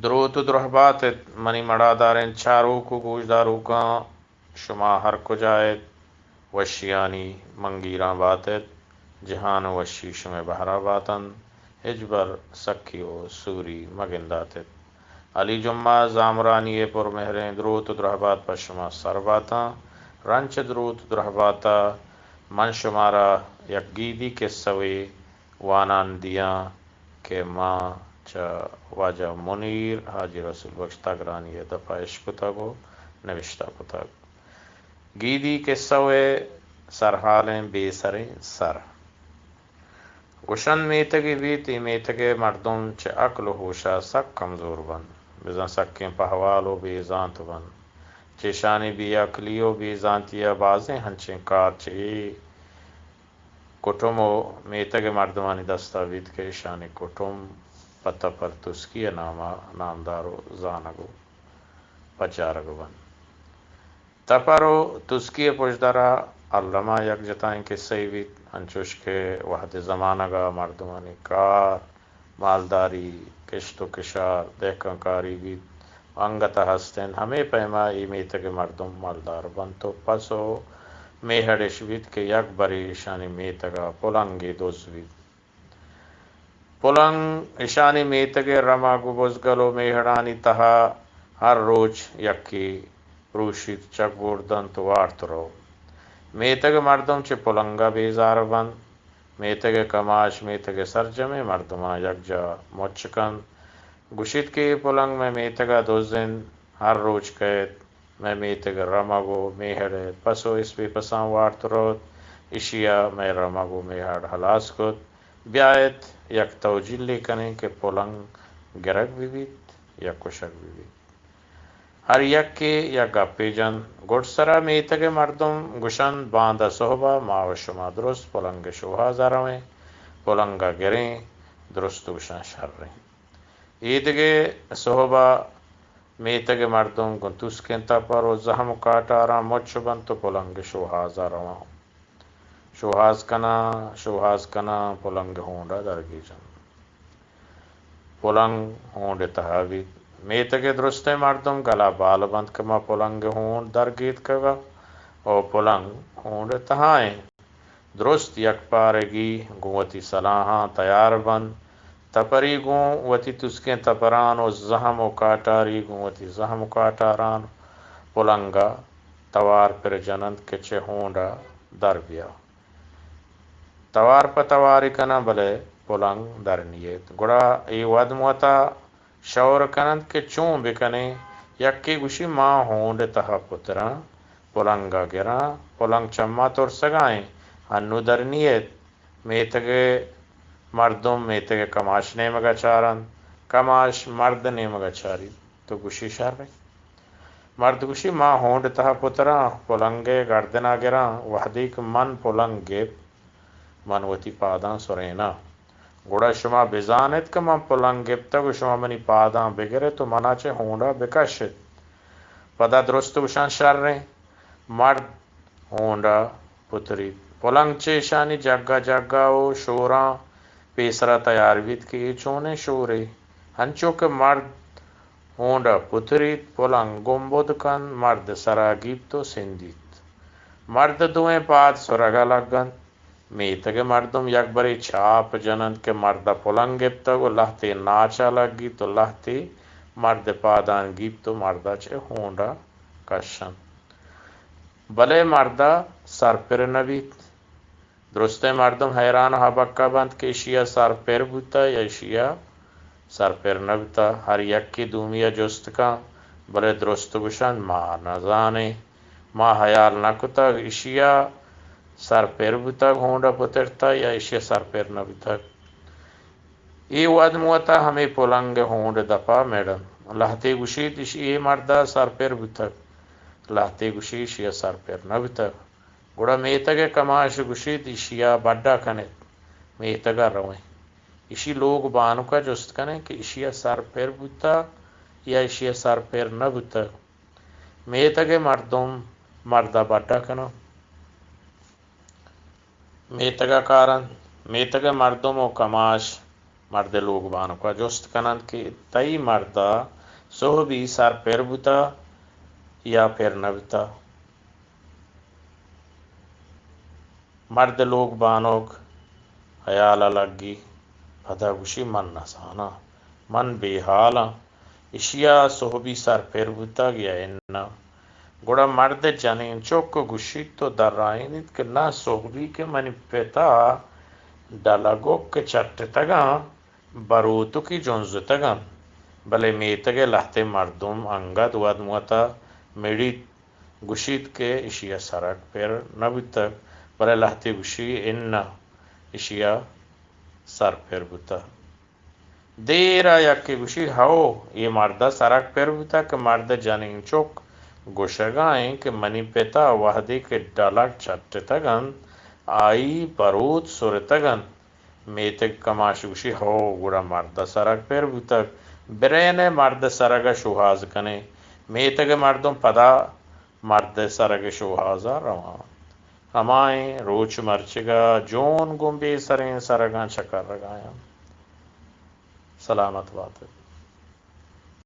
دروت ءُ درہبات ات منی مڑاداریں چاروک ءُ گوشداروکاں، شما ہر کجا ات، وشیانی منگیراں بات ات، جہان ءِ وشی شمئے بہرا بات انت، ہچبر سکی ءُ سوری مہ گندات ات۔ علی جمعہ زامرانی ءِ پرمہریں دروت ءُ درہبات پہ شما سر باتاں۔ رنچ دروت ءُ درہبات ءَ من شمارا یک گیدی کسہ وے وانان دیاں کہ ما چہ واجہ منیر حاجی رسول بخش تگرانی ءِ دپ ءَ اشکتگ ءُ نبشتہ کتگ۔ گیدی کسہ ءِ سرحالیں بے سریں سر۔ گوشنت میتگے بیت، اے میتگ ءِ مردم چہ عقل ءُ ہوش ءَ سک کمزور بنت، بزاں سکیں پہوال ءُ بے زانت بنت۔ چہ اشانی بے عقلی ءُ بے زانتی ءَ بازیں ہنچیں کار چہ اے کٹم ءُ میتگ ءِ مردمانی دست ءَ بیت کہ اشانی کٹم پہ تپر تسکی ءِ نام ءَ نامدار ءُ زانگ ءُ پجارگ بنت۔ تپر ءُ تسکی ءِ پژدر ءَ الما یک جتائیں کسہ یے بیت، انچوش کہ وہد ءِ زمانگ ءَ مردمانی کار، مالداری، کشت ءُ کشار، دہکان کاری بیت، انگت ءَ ہست انت، ہمے پیم ءَ اے میتگ ءِ مردم مالدار بنت ءُ پس ءُ میہڑ اش بیت کہ یک برے اشانی میتگ ءَ پلنگے دز بیت۔ پلنگ اشانی میتگ ءِ رمگ ءُ بزگل ءُ میہڑانی تہا ہر روچ یکے پروشیت، چک گور دنت ءُ وارت روت۔ میتگ ءِ مردم چہ پلنگ ءَ بیزار بنت۔ میتگ ءِ کماش میتگ ءِ سرجمیں مردماں یکجاہ مچ کنت، گوشیت کہ اے پلنگ مئے میتگ ءَ دز انت، ہر روچ کئیت، مئے میتگ ءِ رمگ ءُ میہڑ ءِ پس ءُ اسپیپساں وارت روت، اشی ءَ مئے رمگ ءُ میہڑ ہلاس کت۔ بیایت یک توجیلے کنیں کہ پلنگ گرگ بہ بیت یا کشگ بہ بیت۔ ہر یکے یک گپے جنت۔ گڈسرا میتگ ءِ مردم گوشنت، باندا سہب ءَ ما ءُ شما درست پلنگ ءِ شوہاز ءَ رویں، پلنگ ءَ گریں، درست گوشاں شریں۔ ایدگہ سہب ءَ میتگ ءِ مردم گوں تسکیں تپر ءُ زہم ءُ کاٹاراں مچ بنت ءُ پلنگ ءِ شوہاز ءَ رواں۔ شوہاز کناں، شوہاز کناں، پلنگ ءِ ہونڈ ءَ درگیجنت۔ پلنگ ہونڈ ءِ تہا بیت۔ میتگ ءِ درستیں مردم گل ءَ بال بنت کہ ما پلنگ ءِ ہونڈ درگیتکگ ءُ پلنگ ہونڈ ءِ تہا انت۔ درست یکپارگی گوں وتی سلاہاں تیار بنت۔ تپری گوں وتی تسکیں تپران ءُ زہم ءُ کاٹاری گوں وتی زہم ءُ کاٹاران پلنگ ءَ توار پر جننت کہ چہ ہونڈ ءَ در بیا۔ توار پہ توارے کناں، بلے پلنگ در نیت۔ گڑا اے وہد موت ءَ شور کننت کہ چون بکنیں؟ یکے گوشی، ما ہونڈ ءِ تہا پتراں، پلنگ ءَ گراں، پلنگ چہ ما ترسگ ءَ انت، ہنو در نیت۔ میتگ ءِ مردم میتگ ءِ کماش نیمگ ءَ چارنت، کماش مرد ءِ نیمگ ءَ چاریت، تو گوشی شر انت۔ مرد گوشی، ما ہونڈ ءِ تہا پتراں، پلنگ ءِ گردن ءَ گراں، وہدیکہ من پلنگ گپت، من وتی پاداں سریناں۔ گڑا شما بزان ات کہ من پلنگ گپتگ ءُ شما منی پاداں بگر ات ءُ من ءَ چہ ہونڈ ءَ بکش ات۔ پدا درست گوشاں شر انت۔ مرد ہونڈ ءَ پتریت۔ پلنگ چہ اشانی جگ ءَ جگ ءَ ءُ شوراں پیسر ءَ تیار بیت کہ اے چونیں شورے؟ انچو کہ مرد ہونڈ ءَ پتریت، پلنگ گمبد کنت، مرد ءِ سر ءَ گیپت ءُ سندیت۔ مرد ءِ دوئیں پاد سرگ ءَ لگ انت۔ میتگ ءِ مردم یکبرے چاپ جننت کہ مرد ءَ پلنگ گپتگ ءُ لہتے ناچ ءَ لگیت ءُ لہتے مرد ءِ پاداں گیپت ءُ مرد ءَ چہ ہونڈ ءَ کشنت۔ بلے مرد ءَ سر پر نہ بیت۔ درستیں مردم حیران ءُ ہبکہ بنت کہ ایشی ءَ سر پر بوتہ یا ایشی ءَ سر پر نہ بوتہ۔ ہر یکے دومی ءَ جست کنت، بلے درست گوشنت، ما نہ زانیں، ما ہیال نہ کتگ ایشی ءَ سر پر بوتگ، ہونڈ ءَ پترتہ یا ایشی ءَ سر پر نہ بوتگ۔ اے وہد موت ءَ ہمے پلنگ ءِ ہونڈ ءِ دپ ءَ مڑ انت۔ لہتے گوشیت، ایشی، اے مرد ءَ سر پر بوتگ۔ لہتے گوشیت، ایشی ءَ سر پر نہ بوتگ۔ گڑا میتگ ءِ کماش گوشیت، ایشی ءَ بڈ ءَ کن ات، میتگ ءَ رویں۔ ایشی لوگ بانک ءَ جست کنیں کہ ایشی ءَ سر پر بوتہ یا ایشی ءَ سر پر نہ بوتہ۔ میتگ ءِ مردم مرد ءَ بڈ ءَ کناں۔ میتگ ءَ کارنت۔ میتگ ءِ مردم ءُ کماش مرد ءِ لوگ بانک ءَ جست کن اَنت کہ تئی مرد ءَ سہبی سر پر بوتہ یا پر نہ بوتہ؟ مرد ءِ لوگ بانک ہیال ءَ لگی، پدا گوشی، من نزاناں، من بے ہال آں، اشی ءَ سہبی سر پر بوتگ یا اناں؟ گڑا مرد ءِ جنین چک گوشیت و درائینیت کہ ناں، سہبی کہ منی پت ءَ ڈلگک کہ چٹتگ اَنت، بروتکی جنزتگ اَنت، بلے میتگ ءِ لہتیں مردم انگت ودموت ءَ مڑیت، گوشیت کہ اشی ءَ سرگ پر نہ بوتگ، بلے لہتے گوشی، اناں، اشی ءَ سر پر بوتگ۔ دیر ءَ یکے گوشی، ہئو، اے مرد ءَ سرگ پر بوتگ کہ مرد ءِ جنین چک گوشگ ءَ اِنت کہ منی پت ءَ وہدے کہ ڈلگ چٹتگ اَنت، آئی بروت سرتگ اَنت۔ میتگ کماش گوشی، ہئو، گڑا مرد ءَ سرگ پر بوتگ، برئے نئے مرد ءِ سرگ ءَ شوہاز کنیں۔ میتگ ءِ مردم پدا مرد ءِ سرگ ءِ شوہاز ءَ رواں۔ ہمائیں روچ مرچیگ ءَ جون گوں بے سریں سرگاں چکرگ ءَ اَنت۔ سلامت بات ات۔